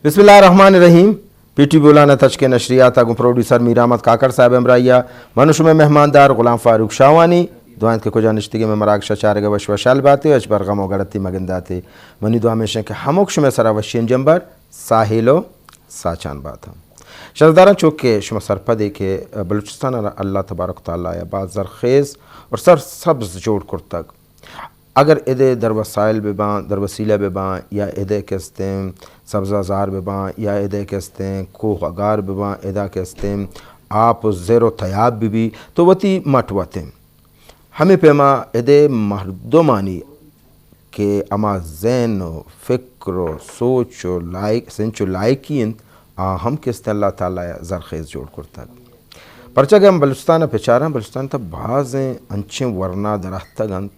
بسم اللہ الرحمن الرحیم۔ پی ٹی بولان ءِ تچکیں نشریات ءَ گوں پروڈیوسر میر احمد کاکڑ صاحب ءِ ہمراہی ءَ من ءُ شمئے مہماندار غلام فاروق شاہوانی۔ دعا انت کہ کجا نشتگیں مئے مراگش ءَ چارگ ءَ وش وشحال بات ئے، ہچبر غم ءُ گڑتی مگندات ئے۔ منی دعا ہمیش انت کہ ہمک شمئے سرا وشیں جمبر ساہیل ءُ ساچان بات انت۔ شرفداراں، چو کہ شما سرپد ئے کہ بلوچستان ءَ اللہ تبارک و تعالی ءَ باز زرخیز اور سرسبز جوڑ کرتگ۔ اگر ادے در وسائل بہ باں، در وسیلہ بہ باں، یا ادے کہ استیں سبزہ زار بہ باں، یا ادے کہ استیں کوہ ءُ گار بہ باں، ادا کہ استیں آپ ءُ زر ءُ تیاب بہ بی، تو وتی مٹ وت ایں۔ ہمے پیما ادے مردمانی کہ ہما ذہن ءُ فکر ءُ سوچ ءُ لائق، سنچ ءُ لائقی انت، آ ہم کہ استیں اللہ تعالی ءَ زرخیز جوڑ کرتگ۔ پرچا کہ ہم بلوچستان ءَ بچاراں، بلوچستان ءِ تہ بازیں انچیں ورنا دراتکگ انت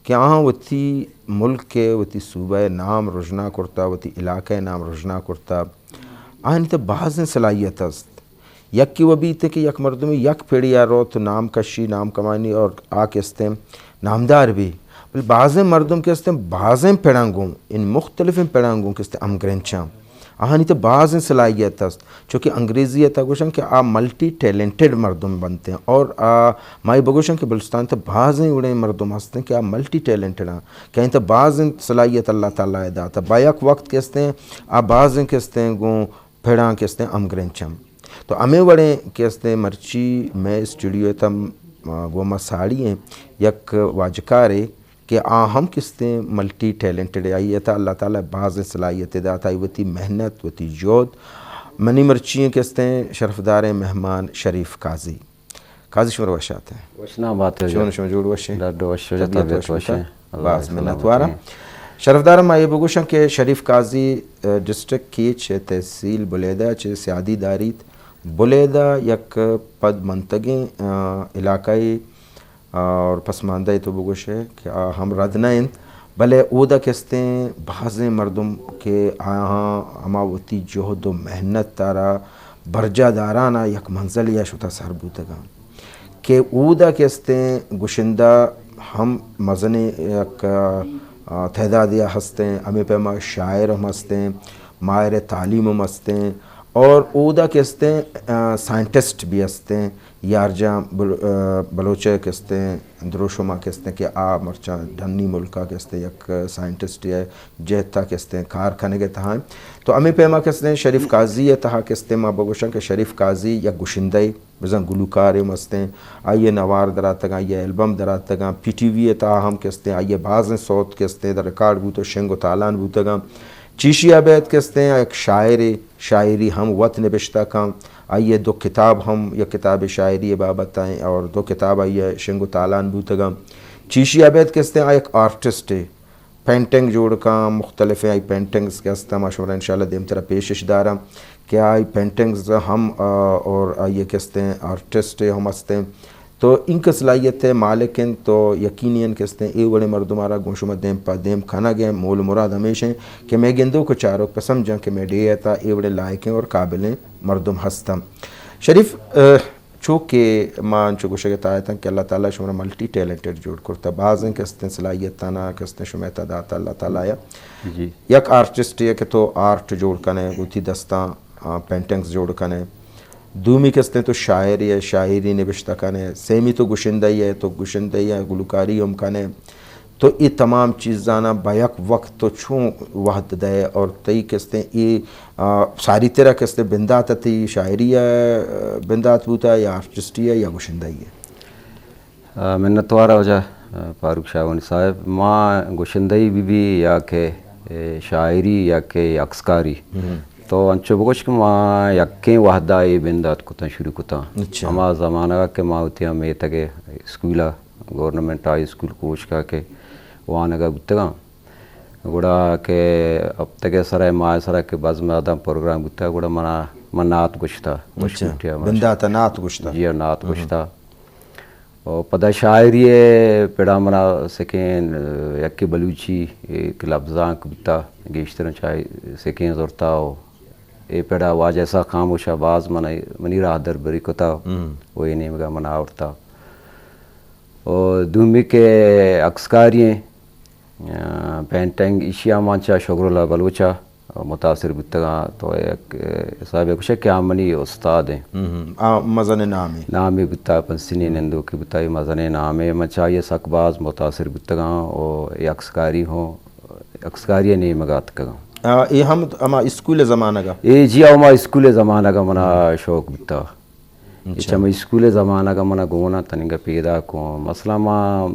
کہ آہاں وتی ملک ءِ، وتی صوبہ ءِ نام رژنا کرتا، وتی علاقہ ءِ نام رژنا کرتا۔ آہانی تہ بازیں صلاحیت است۔ یکے و بیت کہ یک مردمے یک پڑے ءَ روت، نام کشی، نام کمانی اور آ کہ استیں نامدار بی۔ بلے بازیں مردم کہ استیں بازیں پڑاں گوں، یعنی مختلفیں پڑاں گوں کہ استیں ہمگرنچاں۔ آہانی تہ بازیں صلاحیت است، چونکہ انگریزی ءِ تہ گوشن کہ آ ملٹی ٹیلنٹڈ مردم بنت ایں، اور آ، ما اے بگوشن کہ بلوچستان ءِ تہ بازیں وڑیں مردم ہست ایں کہ آ ملٹی ٹیلنٹڈ آں، کہ آئی ءِ تہ بازیں صلاحیت اللہ تعالی ءَ داتہ۔ با یک وقت کہ استیں آ بازیں کہ استیں گوں پڑاں کہ استیں ہمگرنچ ایں۔ تو ہمے وڑیں کہ استیں مرچی مئے اسٹوڈیو ءِ تہ، آ، گوں ما ساڑی ایں یک واجکارے، کہ آ ہم کہ استیں ملٹی ٹیلنٹڈ، آئی ءِ تہ اللہ تعالی ءَ بازیں صلاحیت دات، آئی وتی محنت، وتی جہد۔ منی مرچی ایں کہ استیں شرفداریں مہمان شریف قاضی۔ قاضی، شمر وش آتیں۔ وشنا بات ئے۔ چون شما جوڑ وش ایں؟ ڈڈ وش، طبیعت طبیعت وش وش بوتا؟ ایں۔ اللہ باز سلامت منتواراں۔ ایں۔ شرفدار، ما اے بگوشاں کہ شریف قاضی، آ، ڈسٹرکٹ کیچ ءِ تحصیل بلیدہ چہ سیادی داریت۔ بلیدہ یک پد منتگیں، آ، علاقہ ءِ اور پسماندہ ءَ تو بگوشے کہ آ ہم رد نہ انت، بلے اودا کہ استیں بازیں مردم کہ آہاں ہما وتی جہد و محنت ءَ را برجاہ داران ءَ یک منزلے ءَ شتا سر بوتگاں کہ اودا کہ استیں گشندہ ہم مزنیں یک، آ، تعدادے ءَ ہستیں، ہمے پیما شاعر ہم ہستیں، ماہر تعلیم ہم ہستیں اور اودا کہ استیں، آ، سائنٹسٹ بھی ہستیں۔ یارجان بل-، آ، بلوچ ءِ کہ استیں دروشم ءَ کہ استیں کہ آ مرچاں ڈنی ملک ءَ کہ استیں یک سائنٹسٹ ءِ جہت ءَ کہ استیں کار کنگ ءِ تہا انت۔ تو ہمے پیما کہ استیں شریف قاضی ءِ تہا کہ استیں ما بگوشاں کہ شریف قاضی یک گشندہ ءِ، بزاں گلوکارے ہم استیں، آئی ءِ نوار دراتگاں، آئی ءِ البم دراتگاں، پی ٹی وی ءِ تہا ہم کہ استیں آئی ءِ بازیں سوت کہ استیں در ریکارڈ بوت و شنگ و تالان بوتگاں۔ چیشی ءَ ابید کہ استیں یک شاعرے، شاعری ہم وت نبشتہ کن۔ آئی ءِ دو کتاب ہم یک کتاب شاعری ءِ بابت ءَ ایں اور دو کتاب آئی ءِ شنگ و تالان بوتگاں۔ چیشی ءَ ابید کہ استیں آ یک آرٹسٹے، پینٹنگ جوڑ کن، مختلفیں آئی پینٹنگز کہ استاں، ما شمارا انشاءاللہ دیمترا پیشش داراں کہ آئی پینٹنگز ہم، آ، اور آئی ءِ کہ استیں آرٹسٹ ہم استیں۔ تو اینکہ صلاحیت ءِ مالک انت، تو یقینی انت کہ استیں اے وڑیں مردم ءَ را گوں شما دیم پہ دیم کنگ ءِ مول مراد ہمیش انت کہ مئے گندوک و چاروک بہ سمجھاں کہ مئے ڈیھ ءِ تہا اے وڑیں لائقیں اور قابلیں مردم ہستاں۔ شریف، آ، چو کہ ما انچو گوشگ ءِ تہا اتاں کہ اللہ تعالی شمارا ملٹی ٹیلنٹڈ جوڑ کرتا، بازیں کہ استیں صلاحیتاں کہ استیں شمئے تہا داتا اللہ تعالی ءَ۔ جی۔ یک آرٹسٹے کہ تو آرٹ جوڑ کنے، وتی دستاں، آ، پینٹنگز جوڑ کنے۔ دومی کہ استیں تو شاعرے، شاعری نبشتہ کنے۔ سیمی تو گشندہ ئے، تو گشندہ ئے، گلوکاری ہم کنے۔ تو اے تمام چیزانا با یک وقت تو چون وہد دئے اور تئی کہ استیں اے، آ، ساری ترا کہ استیں بندات ءَ تئی شاعری ءِ، آ، بندات بوتا یا آرٹسٹی ءِ یا گشندہی ءِ؟ آ، منتوار واجہ، آ، فاروق شاہوانی صاحب، ما گشندہی بہ بی یا کہ، اے، شاعری یا کہ عکسکاری، تو انچو بگوش کہ ما یکیں وہدا اے بندات کتاں، شروع کتاں۔ اچھا۔ ہما زمانگا کہ ما وتی ہم میتگ ءِ اسکولا، گورنمنٹ ہائی اسکول کوشکا کہ وانگا بوتگاں۔ گڑا کہ ہپتگے سرا، ماہ سرا کہ بزم اداں پروگرام بوتا، گڑا منا، من نعت گوشتا، اچھا، گوشتیا منا۔ بنداتا نعت گوشتا؟ جی، نعت گوشتا۔ و پدا شاعری ءِ پڑا منا سکین، یکی بلوچی، یک لبزانک بوتا، گیشتر چاہے سکین زرتا و اے پڑا واجہ اسحاق خاموشا باز من، منی راہ دربری کتا و اے نیمگا منا آورتا۔ و دومی کہ عکسکاری ایں، آ، پینٹنگ، ایشی ءَ من چہ شکراللہ بلوچ ءَ متاثر بوتگاں، تو یک حسابے گوشے کہ آ منی استاد ایں۔ ہم، ہم۔ آ مزنیں نامے۔ نامے بوتا، پنسنی نندوکے بوتا، اے مزنیں نامے۔ من چہ آئی ءَ سک باز متاثر بوتگاں و اے عکسکاری ہوں، عکسکاری ءِ نیمگ ءَ اتکگاں۔ آ، اے ہم ہما اسکول ءِ زمانگ ءَ؟ اے جی، ہما اسکول ءِ زمانگ ءَ منا شوق بوتا۔ اچھا۔ چہ من اسکول ءِ زمانگ ءَ منا گون ءَ تننگہ پیداک اوں۔ مثلاً ما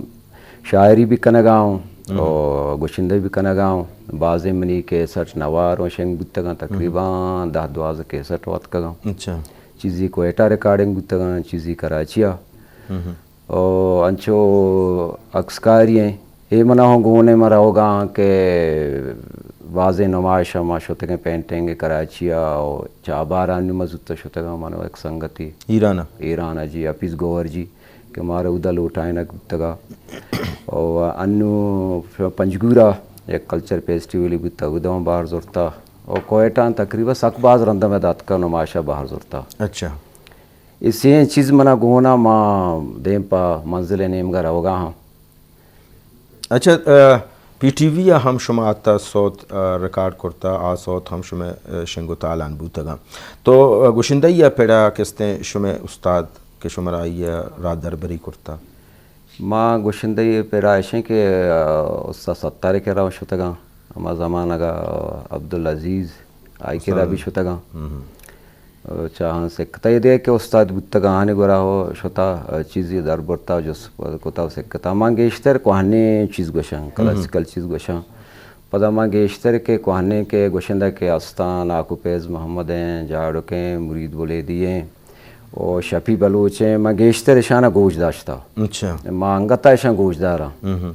شاعری بھی کنگا اوں، ہم۔ او گشندہ بھی کنگا اوں۔ بازیں منی کیسٹ نوار و شنگ بوتگاں، تقریباً دہ دوازدہ کیسٹ واتکگاں۔ اچھا۔ چیزی کوئٹہ ریکارڈنگ بوتگاں، چیزی کراچی ءَ۔ ہم۔ او انچو عکسکاری ایں۔ اے منا ہوں گون ءَ من روگا آں کہ بازیں نمائش ءَ ما شتگیں، پینٹنگ کراچی ءَ و چابہار ءَ انوں ما زوت شتگاں، من و یک سنگتے۔ ایران ءَ؟ ایران ءَ جی، حفیظ گوہر جی، کہ مارا اودا لوٹائینگ بوتگا۔ و انوں پنجگور ءَ یک کلچر فیسٹیولے بوتا، اودا ہوں بہر زرتا۔ و کوئٹہ ءَ تقریباً سک باز رند ءَ مئے داتکا، نمائش ءَ بہر زرتا۔ اچھا۔ اے سئیں چیز منا گون ءَ، ما دیم پہ منزل ءِ نیمگ ءَ روگا آں۔ اچھا، آ، پی ٹی وی ءَ ہم شما حتی سوت، آ، ریکارڈ کرتا، آ سوت ہم شمئے، آ، شنگ و تالان بوتگاں۔ تو، آ، گشندہی ءِ پڑا کستیں شمئے استاد کہ شمارا آئی ءَ راہ دربری کرتا؟ ما گشندہی ءِ پڑا اشیں کہ، آ، استاد ستار ءِ کرا شتگاں۔ ہما زمانگ ءَ عبدالعزیز آئی کرا بھی شتگاں۔ ہم۔ چاہاں سکتا، اے دگہ کہ استاد بوتگاں، آنی گورا ہو شتا، چیزی در برتا، جست کتا و سکتا۔ من گیشتر کوہنیں چیز گوشاں، کلاسیکل چیز گوشاں۔ پدا من گیشتر کہ کوہنیں کہ گوشندہ کہ استاں، ناکو فیض محمد ایں، جاڑک ایں، مرید بلیدی ایں، او شفیع بلوچ ایں، من گیشتر اشانا گوش داشتا۔ اچھا۔ ما انگتا اشاں گوش داراں۔ ہم۔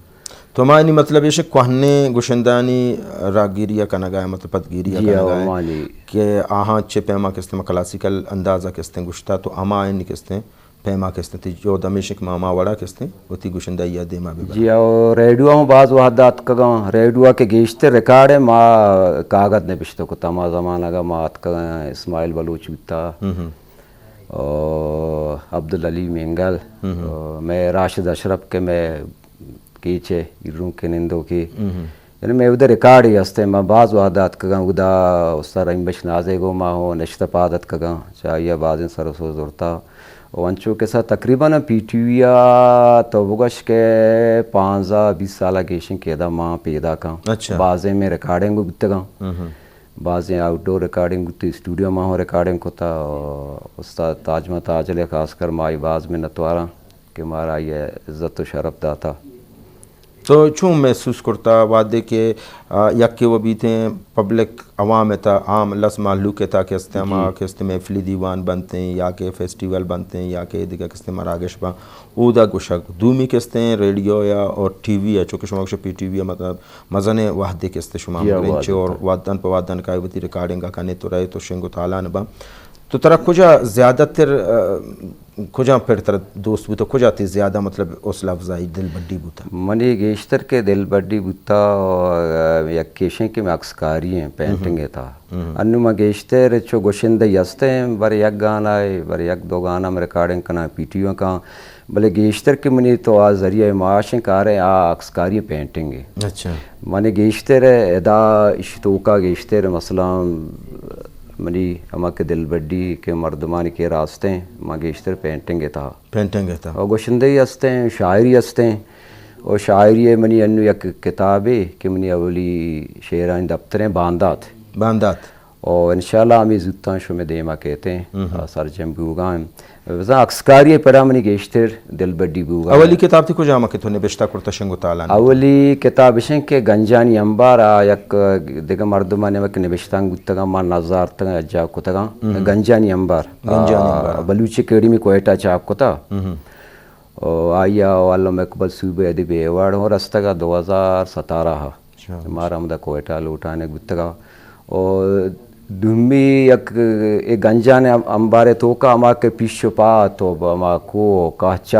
تو ما انی مطلب ایش کوہنیں گشندہانی راہگیری ءَ کنگا، مطلب پدگیری ءَ جی، کنگا، او مالی۔ کہ آہاں چہ پیما کستیں ما کلاسیکل انداز ءَ کستیں گشتا، تو ہما انی کستیں پیما کستیں تئی جہد ہمیش کہ ما ہما وڑا کستیں وتی گشندہی ءَ دیما ببراں۔ جی، او ریڈیو ہم باز وہد اتکگاں، ریڈیو ءَ کہ گیشتر ریکارڈ ءَ ما کاگد نبشتہ کتا، ہما زمانگ ءَ ما اتکگاں، اسماعیل بلوچ بوتا، ہم ہم۔ او عبدالعلی مینگل، ہم ہم۔ او مئے راشد اشرف کہ مئے کیچ ءِ ایرونک ءِ نندوکے۔ ہم ہم۔ یعنی مئے اودا ریکارڈے ہستیں، ما باز وہد اتکگاں، اودا استاد رحیم بخش ناز ءِ گوما ہوں نشتہ پاد اتکگاں، چہ آئی ءَ بازیں سر و سوز زرتا۔ و انچو کہ سا تقریباً پی ٹی وی ءَ تو بگوش کہ پانزدہ بیست سال ءَ گیشیں کہ ادا ما پیداکاں۔ اچھا۔ بازیں مئے ریکارڈنگ بوتگاں۔ ہم ہم۔ بازیں آؤٹ ڈور ریکارڈنگ بوتی، اسٹوڈیو ما ہوں ریکارڈنگ کتا، و استاد تاج محمد تاجل ءِ خاص کر ما آئی باز منتواراں کہ مارا آئی ءَ عزت و شرف داتا۔ تو چون محسوس کرتا وہدے کہ، آ، یکے و بیتیں پبلک عوام ءِ تہا، عام لس مہلوک ءِ تہا کہ استیں ہما جی۔ کہ استیں محفلی دیوان بنتیں یا کہ فیسٹیول بنتیں یا کہ دگہ کہ استیں مراگش باں، اودا گوشگ، دومی کہ استیں ریڈیو یا اور ٹی وی ءَ، چونکہ شما گوشے پی ٹی وی ءَ مطلب مزنیں وہدے کہ استیں شما جی، ہم گرنچے اور وہدن پہ وہدن کائے وتی ریکارڈنگ ءَ کنے تو رئے تو شنگ و تالان باں۔ تو ترا کجا زیادہ تر، آ، کجام پڑ ترا دوست بوتا، کجا تئی زیادہ مطلب حوصلہ افزائی، دلبڈی بوتا؟ منی گیشتر کہ دلبڈی بوتا، آ، یک ایشیں کہ مئے عکسکاری ایں، پینٹنگ ءِ تہا۔ ہم۔ انوں من گیشتر چو گشندہ ہستیں، بر یک گانا ءَ، بر یک دو گانا من ریکارڈنگ کناں، پی ٹی وی ءَ کاں، بلے گیشتر کہ منی تو آ ذریعہ معاش ایں، کار ایں، آ عکسکاری پینٹنگ ایں۔ اچھا۔ من گیشتر ادا اش توکا گیشتر مثلاً منی ہما کہ دلبڈی کہ مردمانی کہ راستیں، ما گیشتر پینٹنگ ءِ تہا۔ پینٹنگ ءِ تہا۔ او گشندہی ہستیں، شاعری ہستیں۔ او شاعری ءِ منی انوں یک کتابے کہ منی اولی شعرانی دپتر ایں، باندات۔ باندات۔ او انشاءاللہ ہمے زوتاں شمئے دیما کیتیں، ہم ہم۔ آ، سرجم بوگا ایں۔ بزاں عکسکاری ءِ پڑا منی گیشتر دلبڈی بوگا ایں۔ اولی کتاب تئی کجام کہ تو نبشتہ کرتا شنگ و تالان؟ اولی کتاب اشیں کہ گنجانی انبار، آ یک دگہ مردمانی ہمک نبشتانک بوتگاں، ما نزارتگاں، اجا کتگاں۔ ہم۔ گنجانی انبار۔ گنجانی آ، انبار۔ بلوچی اکیڈمی کوئٹہ چاپ کتا۔ ہم ہم۔ او آئی ءَ علامہ اقبال صوبہ ادبی ایوارڈ ہوں رستگ ءَ دو ہزار ستارہ ءَ۔ اچھا۔ مارا ہمدا کوئٹہ لوٹائینگ بوتگ ءَ۔ او دومی یک اے گنجان انبار ءِ توکا ہما کہ پیش و پا تو ہما کوہ و کہچ